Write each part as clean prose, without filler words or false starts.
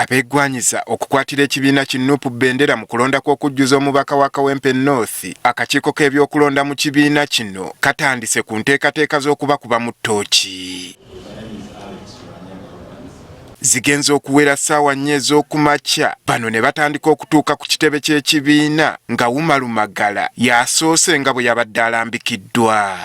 Abeegwanyiza okukwatira ekibiina ki Nup bendera mu kulonda kw'okujjuza omubaka wa Kawempe North, akakiiko k'ebyokulonda mu kibiina kino katandise ku nteekateeka z'okubakubamu ttooki. Zigenze okuwera ssaawa nnya ez'okumakya bano ne batandika okutuuka ku kitebe ky'ekibiina nga Umaru Magala y'asoose nga bwe yabadde alambikiddwa.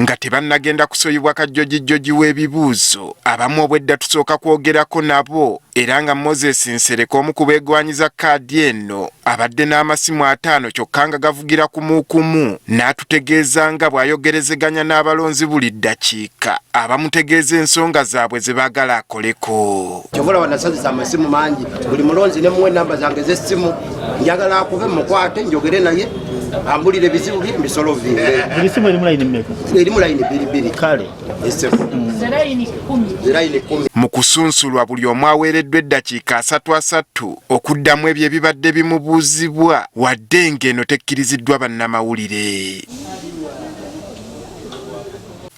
Nga tebannagenda kusoyibwa kajjojijjoji w'ebibuuzo, abamu obwedda tusooka kwogerako nabo era nga Moses Nsereko omu ku beegwanyiza kaadi eno abadde n'amasimu 5 kyokka nga gavugira kumuukumu n'atutegeeza nga bw'ayogerezeganya n'abalonzi buli ddakiika abamutegeeza ensonga zaabwe ze baagala akoleko. Kyova olaba nasazisa amasimu mangi, buli mulonzi ne muwa ennamba zange z'essimu, njagala akube mukwate njogere naye ambulire ebizibu bye mbisolovinge. Buli simu erimu layini mmeka? Erimu layini bbiri bbiri. Kale. Layini 10. Mu kusunsulwa buli omu aweereddwa eddakiika asatu asatu okuddamu ebyo ebibadde bimubuuzibwa wadde ng'eno tekkiriziddwa bannamawulire.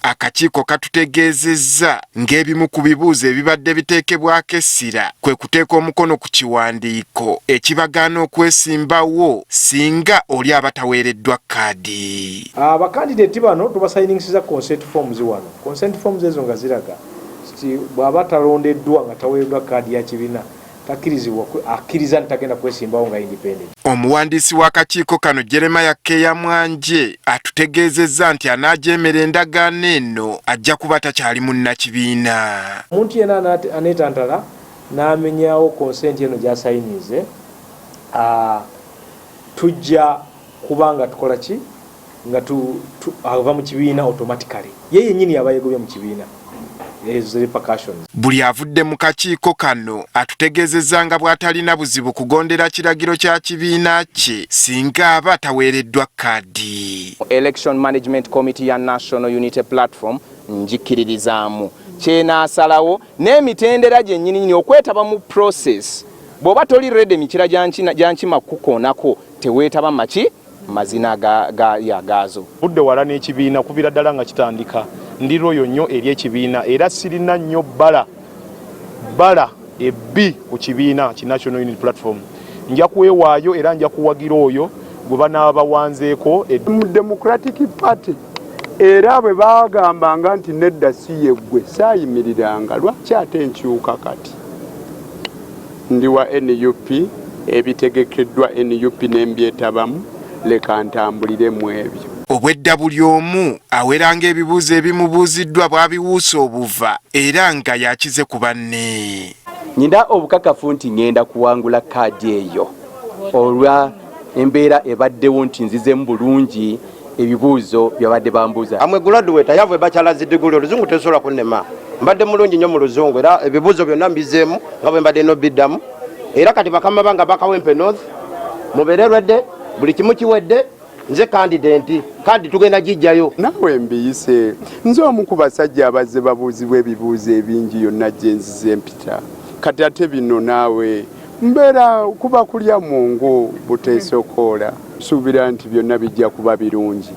Akakiiko katutegeezezza ng'ebimu ku bibuuzo ebibadde biteekebwako essira kwe kuteeka omukono ku kiwandiiko ekibagaana okwesimbawo singa oli aba taweereddwa kaadi. Abakandideti bano tubasayiningisiza consent forms wano. Consent forms ezo nga ziraga nti bw'aba talondeddwa nga taweereddwa kaadi ya kibiina takkirizibwa akkiriza nti tagenda kwesimbawo nga independent. Omuwandiisi w'akakiiko kano Jeremiah Keya Mwanje atutegeezezza nti anaajeemera endagaano eno ajja kuba takyali munnakibiina. Omuntu yenna aneetantala n'amenyawo consent eno gy'asayinize, tujja kuba nga tukola ki nga ava mu kibiina automatically. Ye yennyini aba yeegobye mu kibiina. Ezo repercussions. Buli avudde mu kakiiko kano atutegeezezza nga bw'atalina buzibu kugondera kiragiro kya kibiina kye singa aba taweereddwa kaadi. Election Management Committee ya National Unity Platform njikkiririzaamu kyenaasalawo n'emitendera gyennyininyini okwetaba mu process. Bw'oba toli ready mikira gya nkima kukoonako teweetaba maki mazina ya gaazo. Budde wala n'ekibiina kubira ddala nga kitandika ndi loyo nnyo eri ekibiina era sirina nnyo bbala ebbi ku kibiina ki National Unity Platform. Nja kwewaayo era nja kuwagira oyo gwe banaaba bawanzeeko. Mu Democratic Party era bwe baagambanga nti nedda si ye ggwe saayimiriranga, lwaki ate nkyuka kati? Ndi wa NUP, ebitegekeddwa NUP n'embyetabamu, leka ntambulire mu ebyo. Obwedda buli omu aweranga ebibuuzo ebimubuuziddwa bw'abiwuusa obuva era nga yakize ku banne. Nina obukakafu nti ngenda kuwangula kaadi eyo olwa embeera ebaddewo nti nzizemu bulungi ebibuuzo byabadde bambuuza. Amwe graduate, I have a bachelor's degree, oluzungu tesobola kunnema. Mbadde mulungi nnyo mu luzungu era ebibuuzo byonna mbizeemu nga bwe mbadde n'obiddamu. Era kati bakama bange ba Kawempe North mubeere ready, buli kimu kiwedde, nze candidate, kaadi tugenda gijjayo. Naawe mbiyise, nze omu ku basajja abazze babuuzibwa ebibuuzo ebingi yonna gye nzize mpita. Kati ate bino naawe mbeera kuba kulya mungu buteesokoola. Nsuubira nti byonna bijja kuba birungi.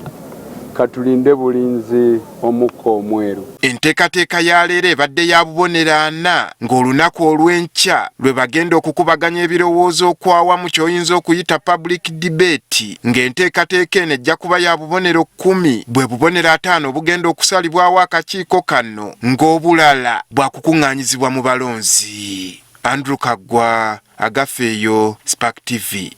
Katulinde bulinzi omukka omweru. Enteekateeka ya leero ebadde ya bubonero ana ng'olunaku olw'enkya lwe bagenda okukubaganya ebirowoozo okwawamu ky'oyinza okuyita public debate, ng'enteekateeka eno ejja kuba ya bubonero 10 bwe bubonero 5 obugenda okusalibwawo akakiiko kano ng'obulala bwakukuŋŋaanyizibwa mu balonzi. Andrew Kaggwa, Agafeeyo, Spark TV.